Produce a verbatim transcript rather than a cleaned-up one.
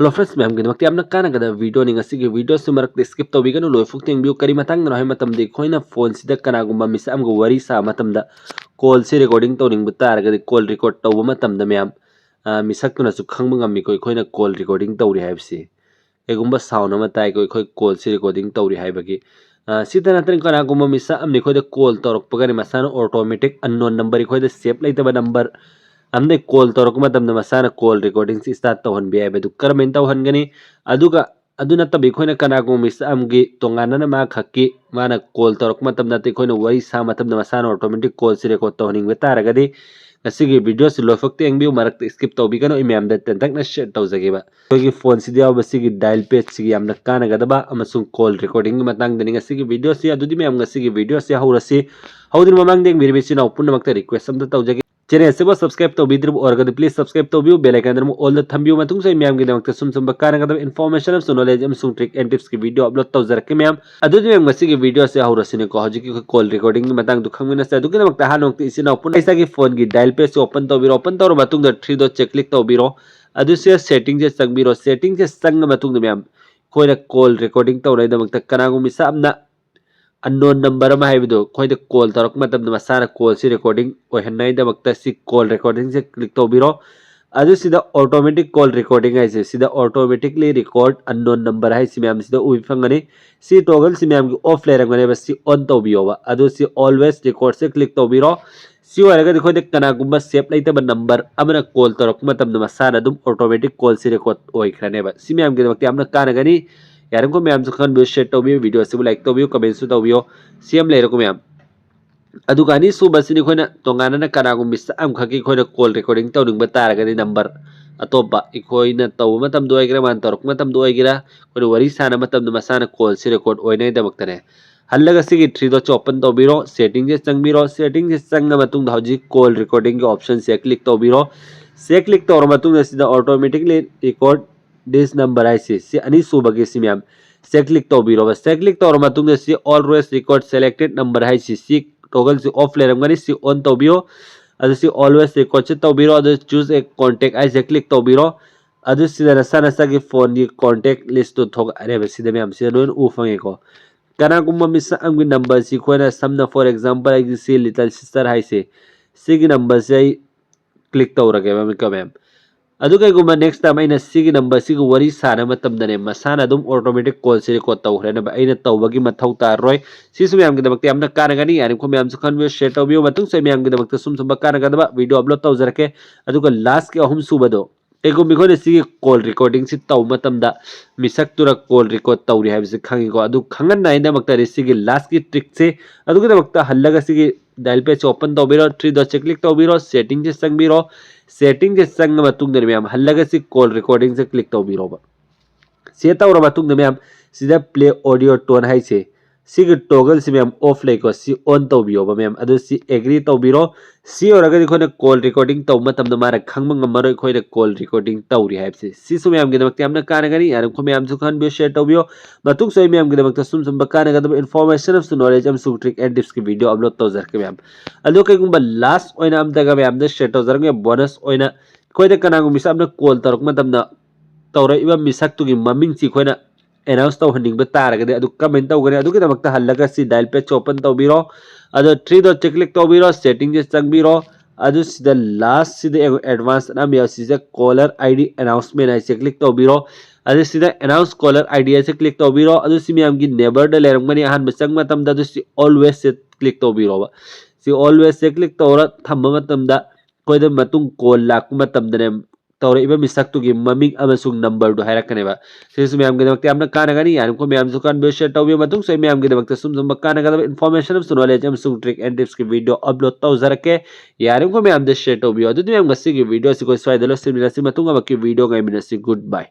Hello friends, ꯃꯌꯥꯝꯒꯤꯗꯃꯛꯇ ꯌꯥꯝꯅ ꯀꯥꯟꯅꯒꯗꯕ videoꯅꯤ꯫ ꯉꯁꯤꯒꯤ videoꯁꯤ ꯃꯔꯛꯇ skip ꯇꯧꯕꯤꯒꯅꯨ, ꯂꯣꯏꯐꯥꯎ ꯌꯦꯡꯕꯤꯌꯨ꯫ ꯀꯔꯤ ꯃꯇꯥꯡꯗꯅꯣ ꯍꯥꯏꯕ ꯃꯇꯝꯗ, ꯑꯩꯈꯣꯏꯅ phoneꯁꯤꯗ ꯀꯅꯥꯒꯨꯝꯕ ꯃꯤꯁꯛ ꯑꯃꯒ ꯋꯥꯔꯤ ꯁꯥꯕ ꯃꯇꯝꯗ callꯁꯤ recording ꯇꯧꯅꯤꯡꯕ ꯇꯥꯔꯒꯗꯤ, call record ꯇꯧꯕ ꯃꯇꯝꯗ ꯃꯌꯥꯝ, ꯑ, ꯃꯤꯁꯛꯇꯨꯅꯁꯨ ꯈꯪꯕ ꯉꯝꯃꯤꯀꯣ ꯑꯩꯈꯣꯏꯅ call recording ꯇꯧꯔꯤ ꯍꯥꯏꯕꯁꯤ꯫ ꯀꯩꯒꯨꯝꯕ sound ꯑꯃ ꯇꯥꯏꯀꯣ, ꯑꯩꯈꯣꯏ callꯁꯤ recording ꯇꯧꯔꯤ ꯍꯥꯏꯕꯒꯤ꯫ ꯑ, ꯁꯤꯇ ꯅꯠꯇꯅ ꯀꯅꯥꯒꯨꯝꯕ ꯃꯤꯁꯛ ꯑꯃꯅ ꯑꯩꯈꯣꯏꯗ call ꯇꯧꯔꯛꯄꯒꯅꯤ, ꯃꯁꯥꯅ automatic unknown number, ꯑꯩꯈꯣꯏꯗ save ꯂꯩꯇꯕ number ꯑꯃꯗꯒꯤ call ꯇꯧꯔꯛꯄ ꯃꯇꯝꯗ ꯃꯁꯥꯅ call recordingꯁꯤ start ꯇꯧꯍꯟꯕ ꯌꯥꯏ ꯍꯥꯏꯕꯗꯨ ꯀꯔꯝꯍꯥꯏꯅ ꯇꯧꯍꯟꯒꯅꯤ? ꯑꯗꯨꯒ ꯑꯗꯨ ꯅꯠꯇꯕ ꯑꯩꯈꯣꯏꯅ ꯀꯅꯥꯒꯨꯝꯕ ꯃꯤꯁꯛ ꯑꯃꯒꯤ ꯇꯣꯉꯥꯟꯅꯅ ꯃꯥ ꯈꯛꯀꯤ, ꯃꯥꯅ call ꯇꯧꯔꯛꯄ ꯃꯇꯝꯗ ꯅꯠꯇꯦ, ꯑꯩꯈꯣꯏꯅ ꯋꯥꯔꯤ ꯁꯥꯕ ꯃꯇꯝꯗ ꯃꯁꯥꯅ automatic callꯁꯤ record ꯇꯧꯍꯟꯅꯤꯡꯕ ꯇꯥꯔꯒꯗꯤ ꯉꯁꯤꯒꯤ videoꯁꯤ ꯂꯣꯏꯐꯥꯎ ꯌꯦꯡꯕꯤꯌꯨ, ꯃꯔꯛꯇ skip ꯇꯧꯕꯤꯒꯅꯨ꯫ ꯑꯩ ꯃꯌꯥꯝꯗ ꯇꯦꯟꯇꯛꯅ share ꯇꯧꯖꯒꯦꯕ꯫ ꯑꯩꯈꯣꯏꯒꯤ phoneꯁꯤꯗ ꯌꯥꯎꯕ ꯁꯤꯒꯤ dial padꯁꯤꯒꯤ ꯌꯥꯝꯅ ꯀꯥꯟꯅꯒꯗꯕ ꯑꯃꯁꯨꯡ call recordingꯒꯤ ꯃꯇꯥꯡꯗꯅꯤ ꯉꯁꯤꯒꯤ videoꯁꯤ꯫ ꯑꯗꯨꯗꯤ ꯃꯌꯥꯝ ꯉꯁꯤꯒꯤ videoꯁꯤ ꯍꯧꯔꯁꯤ꯫ ꯍꯧꯗ꯭ꯔꯤꯉꯩ ꯃꯃꯥꯡꯗ ꯌꯦꯡꯕꯤꯔꯤꯕ ꯏꯆꯤꯟ ꯏꯅꯥꯎ ꯄꯨꯝꯅꯃꯛꯇ request ꯑꯃꯇ ꯇꯧꯖꯒꯦ꯫ Channel ꯑꯁꯤꯕꯨ subscribe ꯇꯧꯕꯤꯗ꯭ꯔꯤꯕ ꯑꯣꯏꯔꯒꯗꯤ please subscribe ꯇꯧꯕꯤꯌꯨ, bell icon ꯑꯃ allꯗ ꯊꯝꯕꯤꯌꯨ꯫ ꯃꯇꯨꯡꯁꯨ ꯑꯩ ꯃꯌꯥꯝꯒꯤꯗꯃꯛꯇ ꯁꯨꯝ ꯁꯨꯝꯕ ꯀꯥꯟꯅꯒꯗꯕ information ꯑꯃꯁꯨꯡ knowledge ꯑꯃꯁꯨꯡ trick and tipsꯀꯤ video upload ꯇꯧꯖꯔꯛꯀꯦ ꯃꯌꯥꯝ꯫ ꯑꯗꯨꯗꯤ ꯃꯌꯥꯝ ꯉꯁꯤꯒꯤ videoꯁꯤ ꯍꯧꯔꯁꯤꯅꯦꯀꯣ꯫ ꯍꯧꯖꯤꯛꯀꯤ ꯑꯩꯈꯣꯏ call recordingꯒꯤ ꯃꯇꯥꯡꯗꯣ ꯈꯪꯃꯤꯟꯅꯁꯦ꯫ ꯑꯗꯨꯒꯤꯗꯃꯛꯇ ꯑꯍꯥꯟꯕꯃꯛꯇ ꯏꯆꯤꯟ ꯏꯅꯥꯎ ꯄꯨꯟꯅ ꯏꯁꯥꯒꯤ phoneꯒꯤ dial padꯁꯤ open ꯇꯧꯕꯤꯔꯣ꯫ Open ꯇꯧꯔꯕ ꯃꯇꯨꯡꯗ three dotꯁꯦ click ꯇꯧꯕꯤꯔꯣ꯫ ꯑꯗꯨꯁꯨ settingꯁꯦ ꯆꯪꯕꯤꯔꯣ꯫ Settingꯁꯦ ꯆꯪꯉ ꯃꯇꯨꯡꯗ ꯃꯌꯥꯝ ꯑꯩꯈꯣꯏꯅ call recording ꯇꯧꯅꯕꯒꯤꯗꯃꯛꯇ ꯀꯅꯥꯒꯨꯝꯕ ꯃꯤꯁꯛ ꯑꯃꯅ unknown number ꯑꯃ ꯍꯥꯏꯕꯗꯣ ꯑꯩꯈꯣꯏꯗ call ꯇꯧꯔꯛꯄ ꯃꯇꯝꯗ ꯃꯁꯥꯅ callꯁꯤ recording ꯑꯣꯏꯍꯟꯅꯉꯥꯏꯗꯃꯛꯇ ꯁꯤ call recordingꯁꯦ click ꯇꯧꯕꯤꯔꯣ꯫ ꯑꯗꯨ ꯁꯤꯗ automatic call recording ꯍꯥꯏꯁꯦ, ꯁꯤꯗ automatically record unknown number ꯍꯥꯏꯁꯤ ꯃꯌꯥꯝ ꯁꯤꯗ ꯎꯕ ꯐꯪꯒꯅꯤ꯫ ꯁꯤ toggleꯁꯤ ꯃꯌꯥꯝꯒꯤ off ꯂꯩꯔꯝꯒꯅꯦꯕ, ꯁꯤ on ꯇꯧꯕꯤꯌꯣꯕ꯫ ꯑꯗꯨ ꯁꯤ always recordꯁꯦ click ꯇꯧꯕꯤꯔꯣ꯫ ꯁꯤ ꯑꯣꯏꯔꯒꯗꯤ ꯑꯩꯈꯣꯏꯗ ꯀꯅꯥꯒꯨꯝꯕ save ꯂꯩꯇꯕ number ꯑꯃꯅ call ꯇꯧꯔꯛꯄ ꯃꯇꯝꯗ ꯃꯁꯥꯅ ꯑꯗꯨꯝ automatic callꯁꯤ record ꯑꯣꯏꯈ꯭ꯔꯅꯦꯕ꯫ ꯁꯤ ꯃꯌꯥꯝꯒꯤꯗꯃꯛꯇ ꯌꯥꯝꯅ ꯀꯥꯟꯅꯒꯅꯤ꯫ ꯌꯥꯔꯤꯕꯃꯈꯩ ꯃꯌꯥꯝꯁꯨ ꯈꯪꯍꯟꯕꯤꯌꯨ, share ꯇꯧꯕꯤꯌꯨ, videoꯁꯤꯕꯨ like ꯇꯧꯕꯤꯌꯨ, commentꯁꯨ ꯇꯧꯕꯤꯌꯨ꯫ ꯁꯤ ꯑꯃ ꯂꯩꯔꯦꯀꯣ ꯃꯌꯥꯝ꯫ ꯑꯗꯨꯒ ꯑꯅꯤꯁꯨꯕꯁꯤꯅꯤ ꯑꯩꯈꯣꯏꯅ ꯇꯣꯉꯥꯟꯅ ꯀꯅꯥꯒꯨꯝꯕ ꯃꯤꯁꯛ ꯑꯃꯈꯛꯀꯤ ꯑꯩꯈꯣꯏꯅ call recording ꯇꯧꯅꯤꯡꯕ ꯇꯥꯔꯒꯗꯤ number ꯑꯇꯣꯞꯄ ꯑꯩꯈꯣꯏꯅ ꯇꯧꯕ ꯃꯇꯝꯗ ꯑꯣꯏꯒꯦꯔꯥ, ꯃꯥꯅ ꯇꯧꯔꯛꯄ ꯃꯇꯝꯗ ꯑꯣꯏꯒꯦꯔꯥ, ꯑꯩꯈꯣꯏꯅ ꯋꯥꯔꯤ ꯁꯥꯟꯅꯕ ꯃꯇꯝꯗ ꯃꯁꯥꯅ callꯁꯤ record ꯑꯣꯏꯅꯉꯥꯏꯗꯃꯛꯇꯅꯦ꯫ ꯍꯜꯂꯒ ꯁꯤꯒꯤ three dotꯁꯦ open ꯇꯧꯕꯤꯔꯣ, settingꯁꯦ ꯆꯪꯕꯤꯔꯣ꯫ Settingꯁꯦ ꯆꯪꯉ ꯃꯇꯨꯡꯗ ꯍꯧꯖꯤꯛ call recordingꯒꯤ optionꯁꯦ click ꯇꯧꯕꯤꯔꯣ꯫ ꯁꯦ click ꯇꯧꯔ ꯃꯇꯨꯡꯗ ꯁꯤꯗ automatically record this number ꯍꯥꯏꯁꯤ, ꯁꯤ ꯑꯅꯤꯁꯨꯕꯒꯤ ꯁꯤ ꯃꯌꯥꯝ ꯁꯦ click ꯇꯧꯕꯤꯔꯣꯕ꯫ ꯁꯦ click ꯇꯧꯔ ꯃꯇꯨꯡꯗ ꯁꯤ always record selected number ꯍꯥꯏꯁꯤ, ꯁꯤ toggleꯁꯤ off ꯂꯩꯔꯝꯒꯅꯤ, ꯁꯤ on ꯇꯧꯕꯤꯌꯣ꯫ ꯑꯗꯨ ꯁꯤ always recordꯁꯤ ꯇꯧꯕꯤꯔꯣ꯫ ꯑꯗꯨ choose a contact ꯍꯥꯏꯁꯦ click ꯇꯧꯕꯤꯔꯣ꯫ ꯑꯗꯨ ꯁꯤꯗ ꯅꯁꯥ ꯅꯁꯥꯒꯤ ꯐꯣꯟꯒꯤ ꯀꯣꯟꯇꯦꯛ ꯂꯤꯁꯇꯨ ꯊꯣꯛꯂꯛꯑꯅꯦꯕ꯫ ꯁꯤꯗ ꯃꯌꯥꯝ ꯁꯤꯗ ꯂꯣꯏꯅ ꯎ ꯐꯪꯉꯦꯀꯣ꯫ ꯀꯅꯥꯒꯨꯝꯕ ꯃꯤꯁꯛ ꯑꯃꯒꯤ ꯅꯝꯕꯔꯁꯤ ꯑꯩꯈꯣꯏꯅ, ꯁꯝꯅ for example ꯑꯩꯒꯤ ꯁꯤ ꯂꯤꯇꯜ ꯁꯤꯁꯇꯔ ꯍꯥꯏꯁꯦ, ꯁꯤꯒꯤ ꯅꯝꯕꯔꯁꯦ ꯑꯩ ꯀ꯭ꯂꯤꯛ ꯇꯧꯔꯒꯦꯕ ꯑꯃꯨꯛꯀ ꯃꯌꯥꯝ꯫ ꯑꯗꯨ ꯀꯩꯒꯨꯝꯕ ꯅꯦꯛꯁ ꯇꯥꯏꯝ ꯑꯩꯅ ꯁꯤꯒꯤ ꯅꯝꯕꯔꯁꯤꯒ ꯋꯥꯔꯤ ꯁꯥꯟꯅꯕ ꯃꯇꯝꯗꯅꯦ, ꯃꯁꯥꯅ ꯑꯗꯨꯝ ꯑꯣꯇꯣꯃꯦꯇꯤꯛ ꯀꯣꯜꯁꯦ ꯔꯦꯀꯣꯔꯠ ꯇꯧꯈ꯭ꯔꯦꯅꯦꯕ, ꯑꯩꯅ ꯇꯧꯕꯒꯤ ꯃꯊꯧ ꯇꯥꯔꯔꯣꯏ꯫ ꯁꯤꯁꯨ ꯃꯌꯥꯝꯒꯤꯗꯃꯛꯇ ꯌꯥꯝꯅ ꯀꯥꯟꯅꯒꯅꯤ꯫ ꯌꯥꯔꯤꯕ ꯃꯌꯥꯝꯁꯨ ꯈꯟꯕꯤꯌꯨ, ꯁꯦꯌꯔ ꯇꯧꯕꯤꯌꯨ꯫ ꯃꯇꯨꯡꯁꯨ ꯑꯩ ꯃꯌꯥꯝꯒꯤꯗꯃꯛꯇ ꯁꯨꯝ ꯁꯨꯝꯕ ꯀꯥꯟꯅꯒꯗꯕ ꯚꯤꯗꯤꯑꯣ ꯑꯞꯂꯣꯗ ꯇꯧꯖꯔꯛꯀꯦ꯫ ꯑꯗꯨꯒ ꯂꯥꯁꯀꯤ ꯑꯍꯨꯝ ꯁꯨꯕꯗꯣ, ꯀꯩꯒꯨꯝꯕ ꯑꯩꯈꯣꯏꯅ ꯁꯤꯒꯤ ꯀꯣꯜ ꯔꯦꯀꯣꯔꯗꯤꯡꯁꯤ ꯇꯧꯕ ꯃꯇꯝꯗ ꯃꯤꯁꯛꯇꯨꯅ ꯀꯣꯜ ꯔꯦꯀꯣꯔꯗ ꯇꯧꯔꯤ ꯍꯥꯏꯕꯁꯤ ꯈꯪꯉꯤꯀꯣ꯫ ꯑꯗꯨ ꯈꯪꯍꯟꯅꯉꯥꯏꯗꯃꯛꯇꯗꯤ ꯁꯤꯒꯤ ꯂꯥꯁꯀꯤ ꯇ꯭ꯔꯤꯛꯁꯦ, ꯑꯗꯨꯒꯤꯗꯃꯛꯇ ꯍꯜꯂꯒ ꯁꯤꯒꯤ ꯗꯥꯏꯜ ꯄꯦꯗꯁꯦ ꯑꯣꯄꯟ ꯇꯧꯕꯤꯔꯣ, ꯊ꯭ꯔꯤ ꯗꯣꯠꯁꯦ ꯀ꯭ꯂꯤꯛ ꯇꯧꯕꯤꯔꯣ, ꯁꯦꯇꯤꯡꯁꯦ ꯆꯪꯕꯤꯔꯣ꯫ ꯁꯦꯇꯤꯡꯁꯦ ꯆꯪꯉ ꯃꯇꯨꯡꯗ ꯃꯌꯥꯝ ꯍꯜꯂꯒ ꯁꯤ ꯀꯣꯜ ꯔꯦꯀꯣꯔꯗꯤꯡꯁꯦ ꯀ꯭ꯂꯤꯛ ꯇꯧꯕꯤꯔꯣꯕ꯫ ꯁꯤ ꯇꯧꯔ ꯃꯇꯨꯡꯗ ꯃꯌꯥꯝ ꯁꯤꯗ ꯄ꯭ꯂꯦ ꯑꯣꯗꯤꯑꯣ ꯇꯣꯟ ꯍꯥꯏꯁꯦ, ꯁꯤꯒꯤ ꯇꯣꯒꯜꯁꯤ ꯃꯌꯥꯝ ꯑꯣꯐ ꯂꯩꯀꯣ, ꯁꯤ ꯑꯣꯟ ꯇꯧꯕꯤꯌꯣꯕ ꯃꯌꯥꯝ꯫ ꯑꯗꯨ ꯁꯤ ꯑꯦꯒ꯭ꯔꯤ ꯇꯧꯕꯤꯔꯣ꯫ ꯁꯤ ꯑꯣꯏꯔꯒꯗꯤ ꯑꯩꯈꯣꯏꯅ ꯀꯣꯜ ꯔꯦꯀꯣꯔꯗꯤꯡ ꯇꯧꯕ ꯃꯇꯝꯗ ꯃꯥꯅ ꯈꯪꯕ ꯉꯝꯃꯔꯣꯏ ꯑꯩꯈꯣꯏꯅ ꯀꯣꯜ ꯔꯦꯀꯣꯔꯗꯤꯡ ꯇꯧꯔꯤ ꯍꯥꯏꯕꯁꯦ꯫ ꯁꯤꯁꯨ ꯃꯌꯥꯝꯒꯤꯗꯃꯛꯇ ꯌꯥꯝꯅ ꯀꯥꯟꯅꯒꯅꯤ꯫ ꯌꯥꯔꯤꯕ ꯃꯌꯥꯝꯁꯨ ꯈꯟꯕꯤꯌꯨ, ꯁꯦꯌꯔ ꯇꯧꯕꯤꯌꯣ꯫ ꯃꯇꯨꯡꯁꯨ ꯑꯩ ꯃꯌꯥꯝꯒꯤꯗꯃꯛꯇ ꯁꯨꯝ ꯁꯨꯝꯕ ꯀꯥꯟꯅꯒꯗꯕ ꯏꯟꯐꯣꯔꯃꯦꯁꯟ ꯑꯃꯁꯨꯡ ꯅꯣꯂꯦꯖ ꯑꯃꯁꯨꯡ ꯇ꯭ꯔꯤꯛ ꯑꯦꯟ ꯇꯤꯞꯁꯀꯤ ꯚꯤꯗꯤꯑꯣ ꯑꯞꯂꯣꯗ ꯇꯧꯖꯔꯛꯀꯦ ꯃꯌꯥꯝ꯫ ꯑꯗꯣ ꯀꯩꯒꯨꯝꯕ ꯂꯥꯁ ꯑꯣꯏꯅ ꯑꯝꯇꯒ ꯃꯌꯥꯝꯗ ꯁꯦꯌꯔ ꯇꯧꯖꯔꯝꯒꯦ, ꯕꯣꯅꯁ ꯑꯣꯏꯅ ꯑꯩꯈꯣꯏꯗ ꯀꯅꯥꯒꯨꯝꯕ ꯃꯤꯁꯛ ꯑꯃꯅ ꯀꯣꯜ ꯇꯧꯔꯛꯄ ꯃꯇꯝꯗ ꯇꯧꯔꯛꯏꯕ ꯃꯤꯁꯛꯇꯨꯒꯤ ꯃꯃꯤꯡꯁꯤ ꯑꯩꯈꯣꯏꯅ ꯑꯦꯅꯥꯎꯟꯁ ꯇꯧꯍꯟꯅꯤꯡꯕ ꯇꯥꯔꯒꯗꯤ ꯑꯗꯨ ꯀꯃꯦꯟ ꯇꯧꯒꯅꯤ꯫ ꯑꯗꯨꯒꯤꯗꯃꯛꯇ ꯍꯜꯂꯒ ꯁꯤ ꯗꯥꯏꯜ ꯄꯦꯗꯁꯦ ꯑꯣꯄꯟ ꯇꯧꯕꯤꯔꯣ꯫ ꯑꯗꯣ ꯊ꯭ꯔꯤ ꯗꯣꯠꯁꯦ ꯀ꯭ꯂꯤꯛ ꯇꯧꯕꯤꯔꯣ, ꯁꯦꯇꯤꯡꯁꯦ ꯆꯪꯕꯤꯔꯣ꯫ ꯑꯗꯨ ꯁꯤꯗ ꯂꯥꯁꯁꯤꯗ ꯌꯦꯡꯉꯣ, ꯑꯦꯗꯚꯥꯟꯁ ꯑꯅ ꯑꯃ ꯌꯥꯎ, ꯁꯤꯁꯦ ꯀꯣꯂꯔ ꯑꯥꯏ ꯗꯤ ꯑꯦꯅꯥꯎꯟꯁꯃꯦꯟ ꯍꯥꯏꯁꯦ ꯀ꯭ꯂꯤꯛ ꯇꯧꯕꯤꯔꯣ꯫ ꯑꯗꯨ ꯁꯤꯗ ꯑꯦꯅꯥꯎꯟꯁ ꯀꯣꯂꯔ ꯑꯥꯏ ꯗꯤ ꯍꯥꯏꯁꯦ ꯀ꯭ꯂꯤꯛ ꯇꯧꯕꯤꯔꯣ꯫ ꯑꯗꯨ ꯁꯤ ꯃꯌꯥꯝꯒꯤ ꯅꯦꯕꯔꯗ ꯂꯩꯔꯝꯒꯅꯤ꯫ ꯑꯍꯥꯟꯕ ꯆꯪꯕ ꯃꯇꯝꯗ ꯑꯗꯨ ꯁꯤ ꯑꯣꯜꯋꯦꯁꯁꯦ ꯀ꯭ꯂꯤꯛ ꯇꯧꯕꯤꯔꯣꯕ꯫ ꯁꯤ ꯑꯣꯜꯋꯦꯁꯁꯦ ꯀ꯭ꯂꯤꯛ ꯇꯧꯔ ꯊꯝꯕ ꯃꯇꯝꯗ ꯑꯩꯈꯣꯏꯗ ꯃꯇꯨꯡ ꯀꯣꯜ ꯂꯥꯛꯄ ꯃꯇꯝꯗꯅꯦ ꯇꯧꯔꯛꯏꯕ ꯃꯤꯁꯛꯇꯨꯒꯤ ꯃꯃꯤꯡ ꯑꯃꯁꯨꯡ ꯅꯝꯕꯔꯗꯨ ꯍꯥꯏꯔꯛꯀꯅꯦꯕ꯫ ꯁꯤꯁꯨ ꯃꯌꯥꯝꯒꯤꯗꯃꯛꯇ ꯌꯥꯝꯅ ꯀꯥꯟꯅꯒꯅꯤ꯫ ꯌꯥꯔꯤꯕ ꯃꯌꯥꯝꯁꯨ ꯈꯟꯕꯤꯌꯨ, ꯁꯦꯌꯔ ꯇꯧꯕꯤꯌꯨ꯫ ꯃꯇꯨꯡꯁꯨ ꯑꯩ ꯃꯌꯥꯝꯒꯤꯗꯃꯛꯇ ꯁꯨꯝ ꯁꯨꯝꯕ ꯀꯥꯟꯅꯒꯗꯕ ꯏꯟꯐꯣꯔꯃꯦꯁꯟ ꯑꯃꯁꯨꯡ ꯅꯣꯂꯦꯖ ꯑꯃꯁꯨꯡ ꯇ꯭ꯔꯤꯛ ꯑꯦꯟ ꯇꯤꯞꯁꯀꯤ ꯚꯤꯗꯤꯑꯣ ꯑꯞꯂꯣꯗ ꯇꯧꯖꯔꯛꯀꯦ꯫ ꯌꯥꯔꯤꯕ ꯃꯌꯥꯝꯗ ꯁꯦꯌꯔ ꯇꯧꯕꯤꯌꯨ꯫ ꯑꯗꯨꯗꯤ ꯃꯌꯥꯝ ꯉꯁꯤꯒꯤ ꯚꯤꯗꯤꯑꯣ ꯑꯁꯤ ꯑꯩꯈꯣꯏ ꯁ꯭ꯋꯥꯏꯗ ꯂꯣꯏꯁꯤꯟꯃꯤꯟꯅꯁꯤ꯫ ꯃꯇꯨꯡ ꯑꯃꯛꯀꯤ ꯚꯤꯗꯤꯑꯣ ꯉꯥꯏꯃꯤꯟꯅꯁꯤ꯫ ꯒꯨꯗ ꯕꯥꯏ꯫